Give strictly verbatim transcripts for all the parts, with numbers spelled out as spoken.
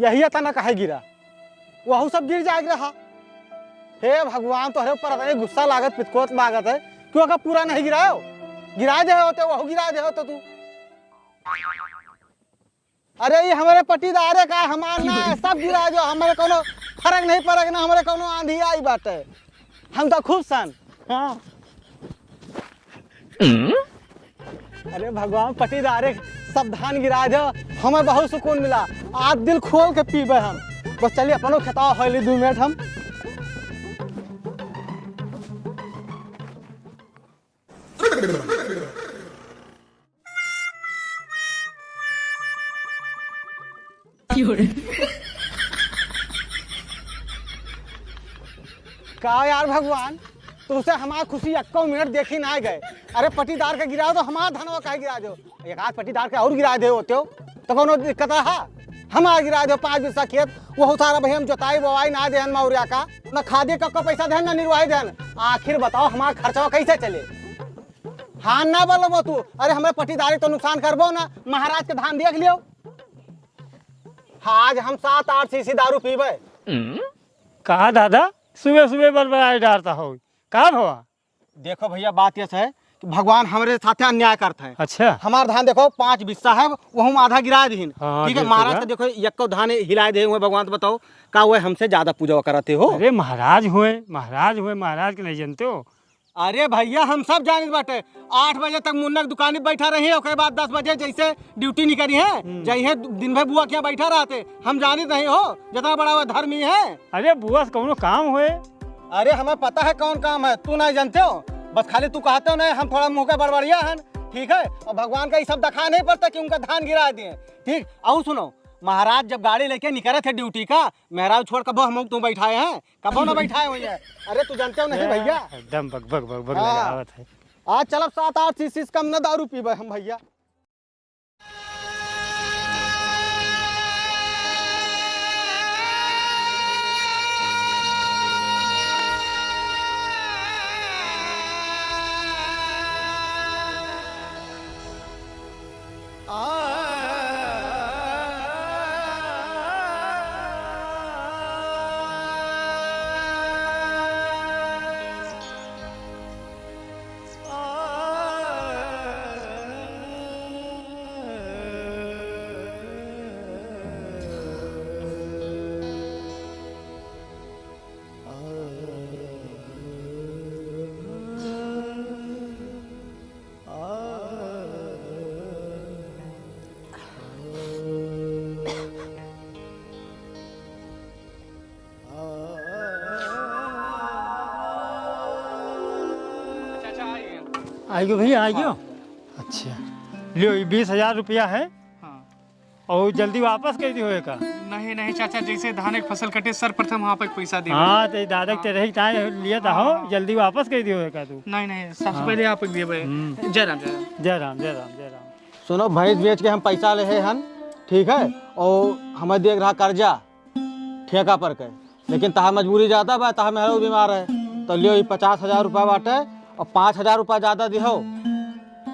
यही तना काहे गिरा, वहू सब गिर जाए रहा। हे भगवान, तोहरे ऊपर इतनी गुस्सा लागत, पितकोत लागत है, क्यों का पूरा नहीं गिरायो? गिराए दे होते, वहू गिराए दे होते तू। अरे, ये हमारे पट्टीदारे का, हमार ना है, सब गिरा दो, हमारे कोनो फर्क नहीं पड़े ना, हमारे कोनो आंधी आई बाटे, हम तो खुश सन। हाँ। अरे भगवान, पट्टीदारे सब धान गिरा दो, हमें बहुत सुकून मिला, आज दिल खोल के पीबे हम। बस चलिए, अपनो खेतावा होइली दो मिनट हम। का यार भगवान, तुमसे हमार खुशी एक्को मिनट देखी ना गए। अरे पट्टीदार के गिराओ तो हमार धनवा काहे गिरा दो? एक आध पट्टीदार के और गिरा दे होते हो तो कोनो दिक्कत रहा? हमार गिरा दो पाँच बीसा खेत, वो सारा भाई हम जोताई बोवाई ना देहन मौर्या का, ना खादी का को पैसा देहन ना निरवाई देहन। आखिर बताओ हमार खर्चवा कैसे चले? हाँ ना बोलो वो तू, अरे हमें पट्टीदारी तो नुकसान करबो ना, महाराज के धान देख लियो। हाँ, आज हम सात आठ सीसी दारू पीबे। कहा दादा, सुबह सुबह बड़बड़ाए डारता हो, का भवा? देखो भैया, बात ये है कि भगवान हमरे साथे अन्याय करता है। अच्छा। हमार धान देखो पाँच बिस्सा है, वो हम आधा गिरा दीन। हाँ, ठीक है, बिल्कुल महाराज है। तो देखो यक्को धान हिलाए दे हुए, भगवान तो बताओ का वो हमसे ज्यादा पूजा करते हो? अरे महाराज हुए, महाराज हुए, महाराज के नहीं जानते हो? अरे भैया, हम सब जानित बाटे। आठ बजे तक मुन्ना के दुकानी पे बैठा रही, ओकरे बाद दस बजे जैसे ड्यूटी निकली है, हम्म। जइहे दिन भर बुआ के यहाँ बैठा रहते। हम जानित नहीं हो, जितना बड़ा वो धर्मी है। अरे बुआ से कौनो काम होए? अरे हमें पता है कौन काम है, तू नहीं जानते हो। बस खाली तू कहते हो नहीं, हम थोड़ा मुँह के बड़बड़िया हन, ठीक है? और भगवान का ये सब दिखाई नहीं पड़ता कि उनका धान गिरा दिए, ठीक? और सुनो, महाराज जब गाड़ी लेके निकले थे ड्यूटी का, मेहरारू छोड़ कबो हम तू बैठाए हैं, कबो ना बैठाए हुए हैं। अरे तू जानते हो नहीं भैया। एकदम बक बक बक बक हाँ। लगावत है। आज चलब सात आठ शीशी से कम ना दारू पीबे हम भैया। चाचा, आ गए। आ गयो भैया, आ गयो। हाँ। अच्छा, लियो, ये बीस हजार रुपया है। हाँ। और जल्दी वापस कर दियो एका। नहीं, नहीं चाचा, जैसे धान एक फसल कटे, सर्वप्रथम वहाँ पे पैसा दियो। हाँ, तो ये दादा के हाँ। तेरे ही टाइम लिया था हाँ, हो, हाँ। जल्दी वापस कर दियो एका तू। नहीं, नहीं, सबसे हाँ। पहले आप दिए भाई। हम्म। जय राम, जय राम। जय राम, जय राम, जय राम। सुनो, भैंस बेच के हम पैसा ले हैं हन, ठीक है, और हमें दे रहा कर्जा ठेका पर के, लेकिन तहार मजबूरी ज्यादा बा, तहार मेहरारू बीमार है, तो लियो, ई पचास हजार रुपया बाटे और पाँच हजार रुपया ज्यादा दिहो।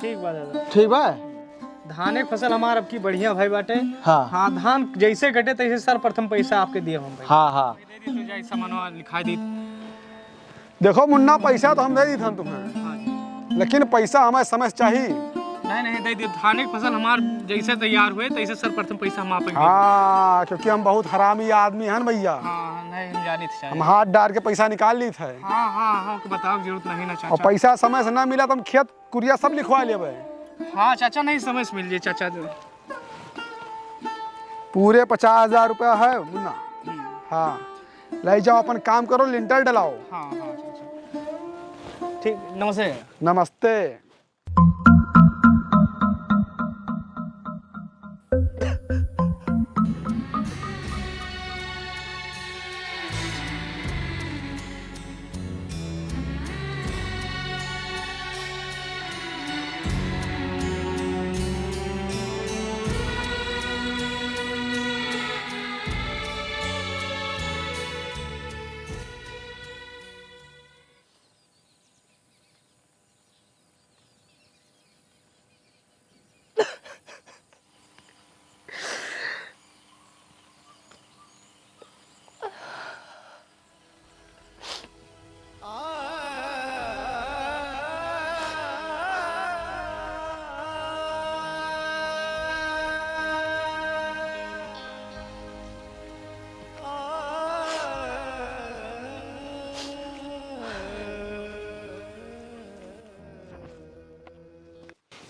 ठीक बा दादा। ठीक बा? धाने के फसल हमार अब की बढ़िया भाई बाटे। हाँ। हाँ, धान जैसे कटे तैसे सर्वप्रथम पैसा आपके दिए हम भाई। हाँ, हाँ। दे दी तो जाई सामानवा लिखाई दी। देखो मुन्ना, पैसा तो हम दे दी था तुम्हें, हाँ जी। लेकिन पैसा हमें समय से चाहिए। नहीं, नहीं, दे दी। धाने के फसल हमार जैसे तैयार हुए, तैसे सर्वप्रथम पैसा हम आपके दे दी। हाँ, क्योंकि हम बहुत हरामी आदमी हैं ना भैया। हाँ, हाँ, नहीं, हम जानी थे हम हाथ डार के पैसा निकाल ली थे। हाँ, हाँ, हाँ, हमको बताओ, जरूरत नहीं ना और चाचा। पैसा समय से ना मिला तो हम खेत कुरिया सब लिखवा लेबे। हाँ चाचा, नहीं समय से मिल जाए चाचा। पूरे पचास हजार रुपया है मुन्ना। हम्म। हाँ, ले जाओ, अपन काम करो, लिंटर डलाओ। हाँ, हाँ, अच्छा, अच्छा। ठीक, नमस्ते। नमस्ते।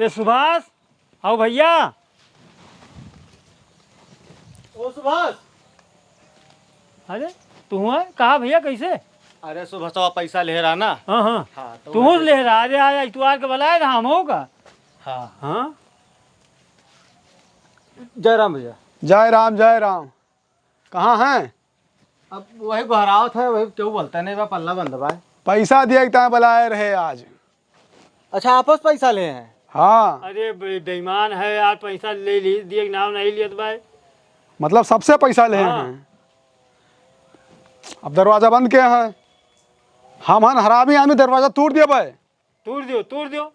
रे सुभाष, आओ भैया। ओ सुभाष। अरे, तू हुआ? कहा भैया, कैसे? अरे, सुभाषवा पैसा ले रहा ना। हाँ, हाँ। हाँ, तो तू वही ले रहा। अरे, आज इतवार के बुलाए रहा हम, होगा? हाँ। हाँ। जय राम भैया। जय राम, जय राम। कहाँ हैं? अब वही गोहरावत है, वही केहू बोलता नहीं बा, पल्ला बंद बा। पैसा दिए के ताए बुलाए रहे आज। अच्छा, आपस पैसा ले हैं? हाँ। अरे बे-, बेईमान है यार, पैसा ले ली, दिए के नाम नहीं लियत बा। मतलब सबसे पैसा ले हाँ। हैं। अब दरवाजा बंद के हैं। हम हन हरामी आदमी, दरवाजा तोड़ दिया बा। तोड़ दियो, तोड़ दियो।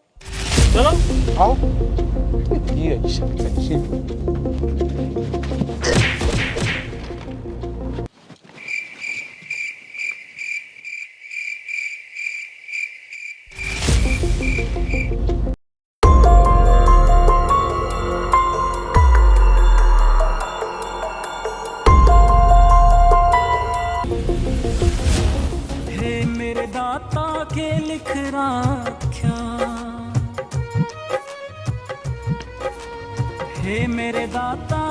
चलो। आओ। ये ऐसे, ऐसे। हे मेरे दाता के लिख राख्या, हे मेरे दाता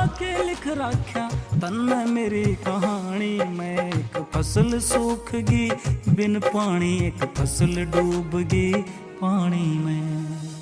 के लिख राख्या, तन्ने मेरी कहानी में एक फसल सूख गई बिन पानी, एक फसल डूब गई पानी में।